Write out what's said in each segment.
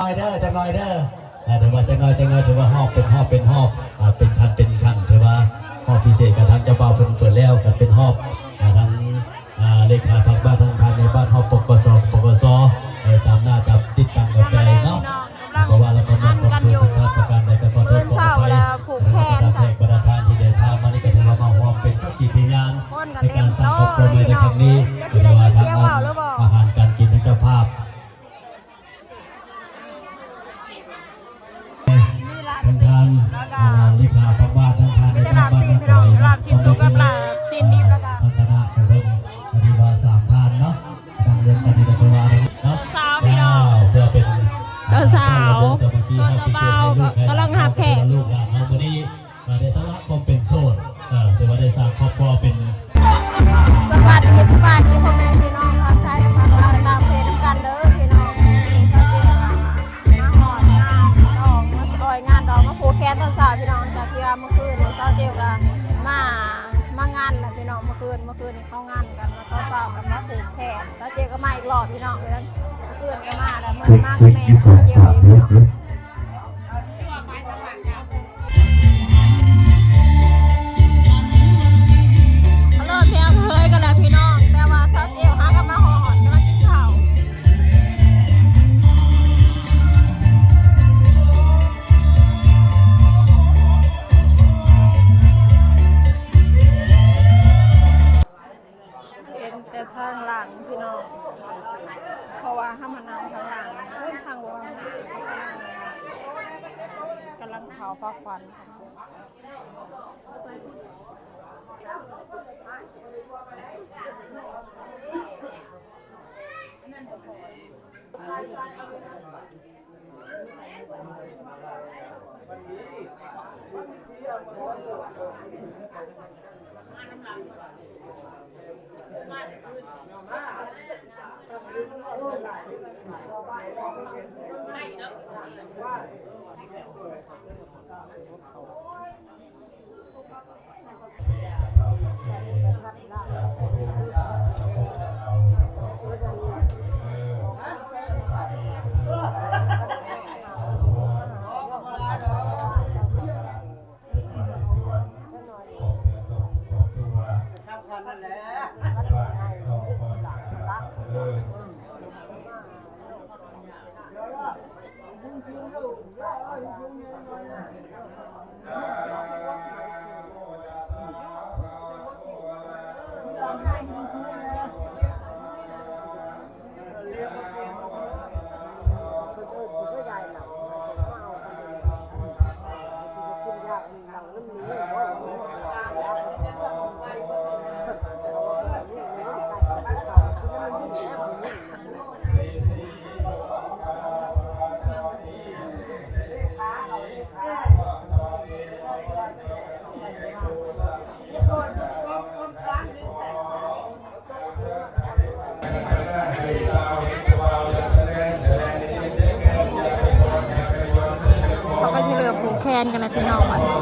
ໜ້ອຍເດີ ຈັກໜ້ອຍເດີ ອ່າ ຖືວ່າຈັກໜ້ອຍ ຈັກໜ້ອຍ ຖືວ່າຮອບເປັນຮອບເປັນຮອບ ອ່າ ເປັນຂັ້ນເປັນຂັ້ນ ຖືວ່າຮອບພິເສດກະທາງເຈົ້າບ່າວເພິ່ນເປີດແລ້ວ ກະເປັນຮອບ ອ່າ ທາງ ອ່າ ເລຂາພັກບ້ານ ທາງທ່ານໃນບ້ານເຮົາ ປກສ ປກສ ເອີ ຕາມໜ້າຕາມຕິດຕາມກັນໄປເນາະ ເພາະວ່າລະກະມີຄວາມສຸກຜິດພາດປະການໃດກະຂໍໂທດຂໍອະໄພ ແລ້ວຜູກແຂນຈ້ະ ແຂກບັນດາທ່ານທີ່ເດີນທາງມານີ້ກະຖືວ່າມາຮ່ວມເປັນສັກຂີພະຍານໃນການສ້າງຄອບຄົວໃໝ່ໃນຄັ້ງນີ້ ກະຖືວ່າທາງອາຫານການກິນທາງເຈົ້າພາບ ທາງທ່ານ ອ່າ ເລຂາພັກບ້ານ ທາງທ່ານ ມີແຕ່ລາບຊີ້ນພີ່ນ້ອງ ລາບຊີ້ນສຸກກັບລາບຊີ້ນດິບ ແລ້ວກະ ທາງຄະນະຂອງເພິ່ນ ກະຖືວ່າສາມທ່ານເນາະ ນັ່ງລົງກັນນີ້ກະຖືວ່າເນາະ ເຈົ້າສາວພີ່ນ້ອງ ເພື່ອເປັນ ເຈົ້າສາວ ສ່ວນເຈົ້າບ່າວກະກຳລັງຮັບແຂກ ລູກຫຼານເຮົາມື້ນີ້ ກໍໄດ້ສະຫຼະຄວາມເປັນໂສດ ເອີ ຖືວ່າໄດ້ສ້າງຄອບຄົວເປັນ ສະບາຍດີ ສະບາຍດີພໍ່ແມ່ພີ່ນ້ອງ ທັກທາຍທາງບ້ານຕ່າງປະເທດນຳກັນເດີພີ່ນ້ອງ ມາຮອດງານດອງ ມາຊ່ອຍງານດອງ ມາຜູກແຂນຕອນເຊົ້າພີ່ນ້ອງ ຈາກທີ່ວ່າມື້ຄືນນີ້ສາວເຈວກະມາ ມາງານແລ້ວພີ່ນ້ອງ ມື້ຄືນ ມື້ຄືນນີ້ເຂົ້າງານກັນ ແລ້ວຕອນເຊົ້າກະມາຜູກແຂນ ສາວເຈວກະມາອີກລອບພີ່ນ້ອງ ມື້ຄືນກະມາແລ້ວ ມື້ນີ້ມາກັບແມ່ສາວເຈວອີກພີ່ນ້ອງ. ເລີ່ມແຖວເຄີຍກັນແລ້ວພີ່ນ້ອງ ແຕ່ວ່າສາວເຈວຫາກັນມາຮອດ ກຳລັງກິນເຂົ້າ ເຫັນແຕ່ທາງຫຼັງພີ່ນ້ອງ ເພາະວ່າເຮົາມານັ່ງທາງຫຼັງ ທາງຫຼັງ ກຳລັງເຂົ້າພາຂວັນ. ເຂົາກະຊິເລີ່ມຜູກແຂນກັນແລ້ວພີ່ນ້ອງ ບາດນີ້.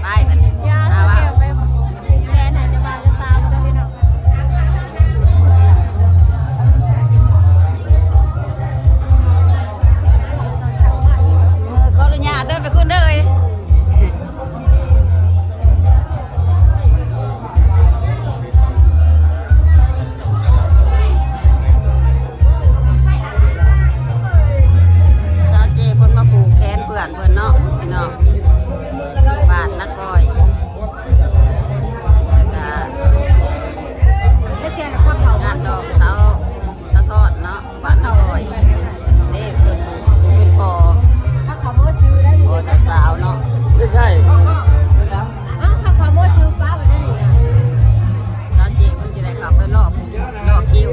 ໄປບັດນີ້ ຢາວ ເອົາ ສະແກວໄປຜູກແຂນໃຫ້ເຈົ້າບ່າວເຈົ້າສາວເດີພີ່ນ້ອງ. ເອີ ຂໍອະນຸຍາດເດີ ໄປຄຸນເດີ. ສາວເຈເພິ່ນມາຜູກແຂນເພື່ອນເພິ່ນເນາະພີ່ນ້ອງ ບ້ານນາກ້ອຍ ແລ້ວກະງານດອງສາວ ສະທ້ອນເນາະ ບ້ານນາກ້ອຍເດ້ ເພິ່ນຜູ້ເປັນພໍ່ ພໍ່ເຈົ້າສາວເນາະ ໃຊ່ ເອົ້າ ຖ້າຂໍໝົດຊື່ປ້າໄວ້ນັ້ນນີ້ນະ ສາວເຈເພິ່ນຊິໄດ້ເຂົ້າໄປລໍ ລໍຄິວ.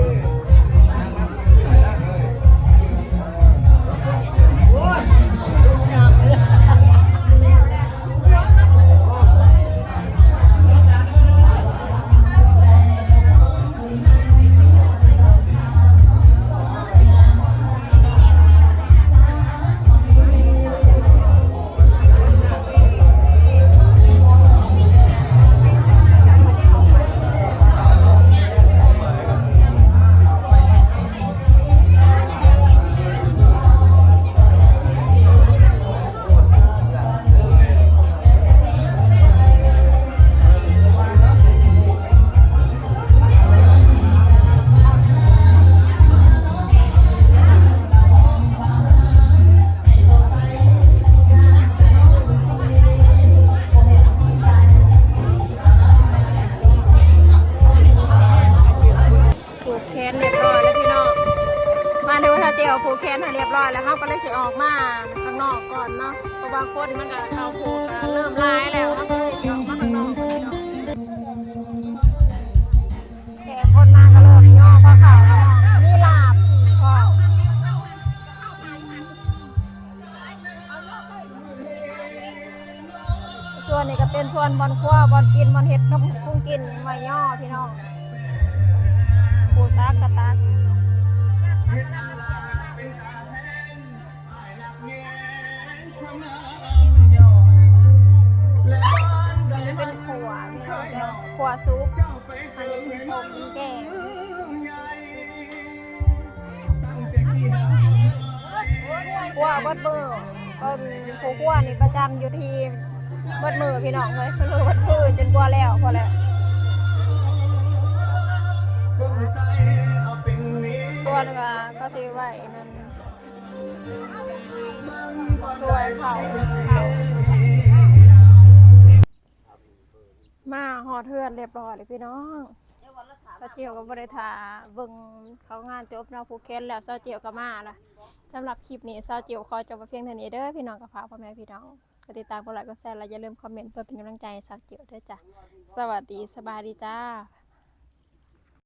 ຜູກແຂນຮຽບຮ້ອຍແລ້ວພີ່ນ້ອງ ມາເດີ ເຮົາເຈົ້າຜູກແຂນໃຫ້ຮຽບຮ້ອຍແລ້ວ ເຮົາກໍເລີຍຊິອອກມາຂ້າງນອກກ່ອນເນາະ ເພາະວ່າຄົນມັນກໍເຂົ້າຜູກກໍເລີ່ມຫຼາຍແລ້ວ ເຮົາກໍເລີຍຊິອອກມາຂ້າງນອກກ່ອນເນາະ. ແຂກຄົນມາກໍເລີ່ມຍໍພາເຂົ້າແລ້ວເນາະ ມີລາບພ້ອມ. ສ່ວນນີ້ກໍເປັນສ່ວນບ່ອນຄົວ ບ່ອນກິນ ບ່ອນເຮັດກັບປຸງກິນໄວ້ຍໍພີ່ນ້ອງ ຜູ້ຕັກກໍຕັກ. ອັນນີ້ເປັນຂົ້ວພີ່ນ້ອງ ຂົ້ວສຸກ ອັນນີ້ເປັນຕົ້ມ ເປັນແກງ. ຄົວເບິດມື້ ເພິ່ນຜູ້ຄົວນີ້ປະຈຳຢູ່ທີ່ເບິດມື້ພີ່ນ້ອງເອີຍ ເພິ່ນເບິດມື້ຈົນກວ່າແລ້ວພຸ້ນແຫຼະ. ສ່ວນວ່າເຂົາຊິໄວ້ນັ້ນ ຊ່ວຍເຂົາ ເຂົ້າ ມາຮອດເຮືອນຮຽບຮ້ອຍແລ້ວພີ່ນ້ອງ ສາວເຈວກໍບໍ່ໄດ້ຖ້າເບິ່ງເຂົ້າງານຈົບເນາະ ຜູກແຂນແລ້ວ ສາວເຈວກໍມາລະ. ສຳລັບຄລິບນີ້ ສາວເຈວຂໍຈົບໄວ້ພຽງເທົ່ານີ້ເດີພີ່ນ້ອງ ກໍຝາກພໍ່ແມ່ພີ່ນ້ອງ ກົດຕິດຕາມ ກົດໄລ ກົດແຊ ແລະ ຢ່າລືມຄອມເມັນເພື່ອເປັນກຳລັງໃຈໃຫ້ສາວເຈວເດີຈ້າ. ສະຫວັດດີ ສະບາຍດີຈ້າ.